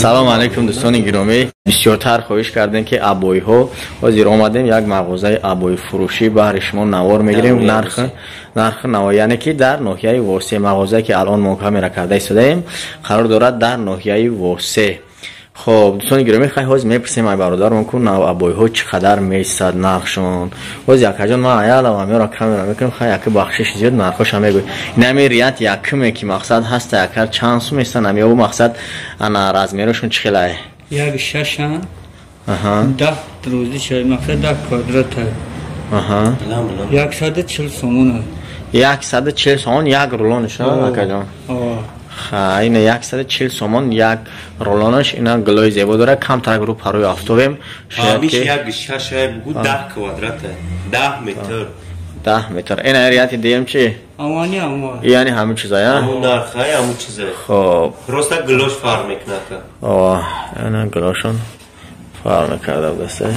Салом алейкум, дӯстони гиромӣ. Бисёртар хоҳиш кардем, ки абоиҳо. Ҳозир омадем як мағозаи абоифурӯшӣ, баҳри шумо навор мегирем. Нархи наво, яъне ки дар ноҳияи Восе. Мағозае, ки алон мо камера карда истодаем, қарор дорад дар ноҳияи Восе. Хоб, дӯстони гиромӣ, хай, ҳозир мепурсем ай бародармон ку нав абоиҳо чӣ қадар месад нархшон. Ҳозир, акаҷон, ман аялам амёро камера мекунем. Хай, яки бахшиши зиёд, нархоша мегӯй. Инами рият якуме, ки мақсад ҳаста, якар чанд сум месан амёбу, мақсад, ана размерошон чӣ хелае? Як шашан, 10 рӯзи шай, мақсад, 10 квадрата, 140 сомон. 140 сомон як рулониш, акаҷон? Ха, ина 140 сомон як рулонаш. Ина гулои зебо дора, камтарак рӯ парои афтобем. Шояд ки як шашай бугу, 10 квадрата, 10 метр. 10 метр. Ина рияти дуюм чи? Амани ама. Яъне ҳамин чизая? Ҳамун нархай, ҳамун чиза. Хоб. Просто гулош фарқ мекунад. О, ина гулошон фарқ мекарда будаста.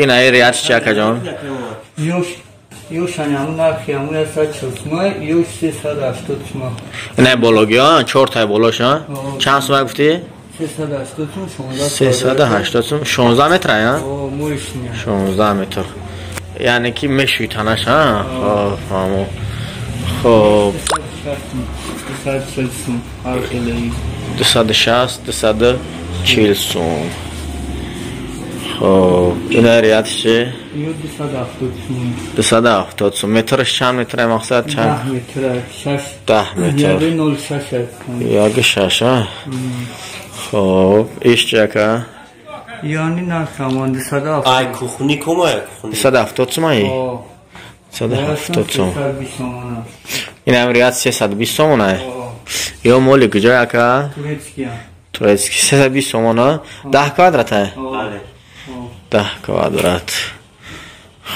Ина рият чи, акаҷон? Ёшани ҳамун нархи ҳамун 140 сума, ёш 380 сума. Ина бологиҳо, чортай болош чанд сума гуфтӣ? 380 сум, 16. 380 сум, 16 метр, я? 16 метр, яъне ки мешӯи танаша. Хоб, фаҳмо. Хоб, 260, 240 сум. Хоб, ина риятш чи? 270 сум. Метраш чанд метра, мақсад, чанд? 10 метр, як шаша. Хоб, иш чи, ака? Яъни нарх ҳамон 270. Ай кухни комая кухни. 270 сумаи? 270 сум. Инам рият 320 сомонае. Ё моли куҷо, ака? Турецкий. 320 сомона, 10 квадратае, 10 квадрат.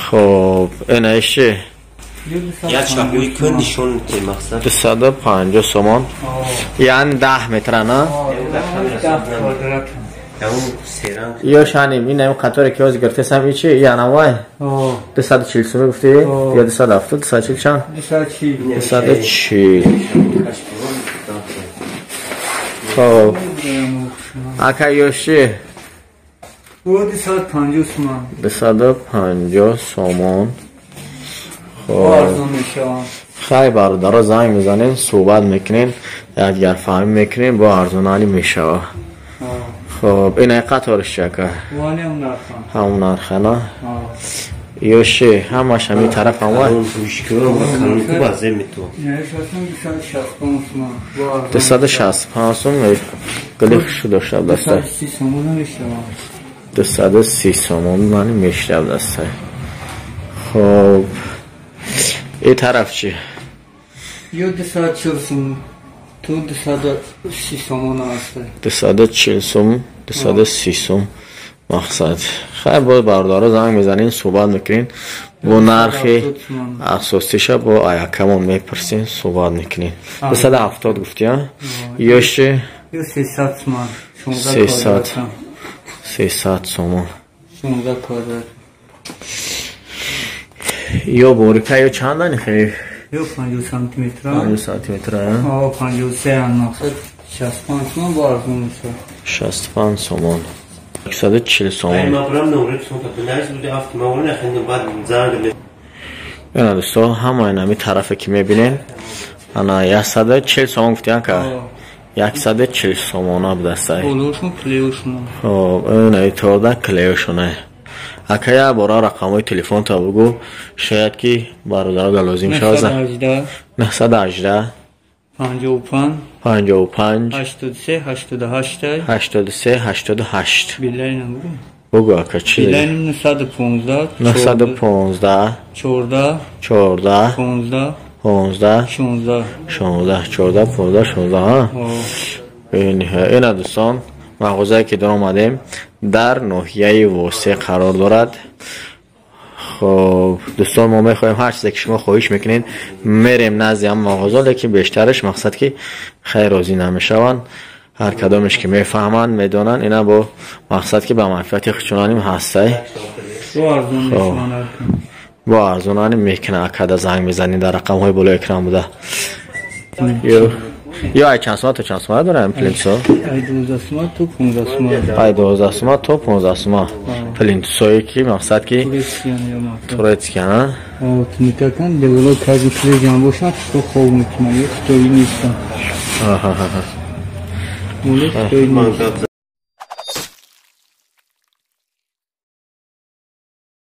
Хоб, ина иши? Як шаҳои кун нишон мақсад. 250 сомон, яъне 10 метра, на? Ё шаним, ин қаторе, ки ҳозир гирифтесам, ичи янавай 240 суми гуфтӣ ё 270, 240, чанд? 240. Хоб, ака, ёши? 250 суман. 250 сомон. Хай, бародаро, занг мезанем, суҳбат мекунем, якдигарфаҳмӣ мекунем, бо арзоналӣ мешава. Хоб, ина қаториш чи, ака? Ҳамун нархана ёши? Ҳамаш ҳамин тараф ҳама 265 сум. Гули хушу дошта даста, 230 сомон мани мешава даста. Хоб, и тараф чи? Ё 240 сум, ту 230 сомон аст. 240 сум, 230 сум, мақсад. Хай, боз бародаро, занг мезанем, суҳбат мекунем, бо нархи асосиша бо аякамон мепурсем, суҳбат мекунем. 270 гуфтӣ, ёши? 300 суман. 300 сомон. 16 квадрат. Ё борика, ё чандани хе? Ё 50 сантиметра. 50 сантиметра. О, 53 мақсад, 65 сомон, бо арзон мешавад. 65 сомон, 140 сомон. Ина, дӯсто, ҳамаи нами тарафе, ки мебинем, ана 140 сомон гуфтиян ка, 140 сомона будастай. Хоб, ина иторда клеёшона. Ака, як бора рақамҳои телефонта бугӯ, шояд ки бародаро лозим шавад. 918 55 55 83 88. 83 88. Бугӯ, ака, чи? 915. 915. 14. 14. 15. 15. 16. 16. 14 15 16. Ина, дӯстон, мағозае, ки дар омадем, дар ноҳияи Восе қарор дорад. Хоб, дӯстон, мо мехоҳем, ҳар чизе, ки шумо хоҳиш мекунед, мерем назди ҳам мағоза, лекин бештараш, мақсад, ки хайр, розӣ намешаванд. Ҳар кадомеш ки мефаҳманд, медонанд, ина бо мақсад, ки ба манфиати худшонаним ҳастай, бо арзонаним мекунад. Акада занг мезанед дар рақамҳои болои экран буда. Ё ай чанд сума то чанд сума дорам плинтусо? Ай 12 сума то 15 сума. Ай 12 сума то 15 сума. Плинтусое ки мақсад ки турецкий, а? Тунукакан деволо кази плежан бошад, то хоб мекунад, ё хитоӣ нестан. Аҳа. Моле хитоӣ нест.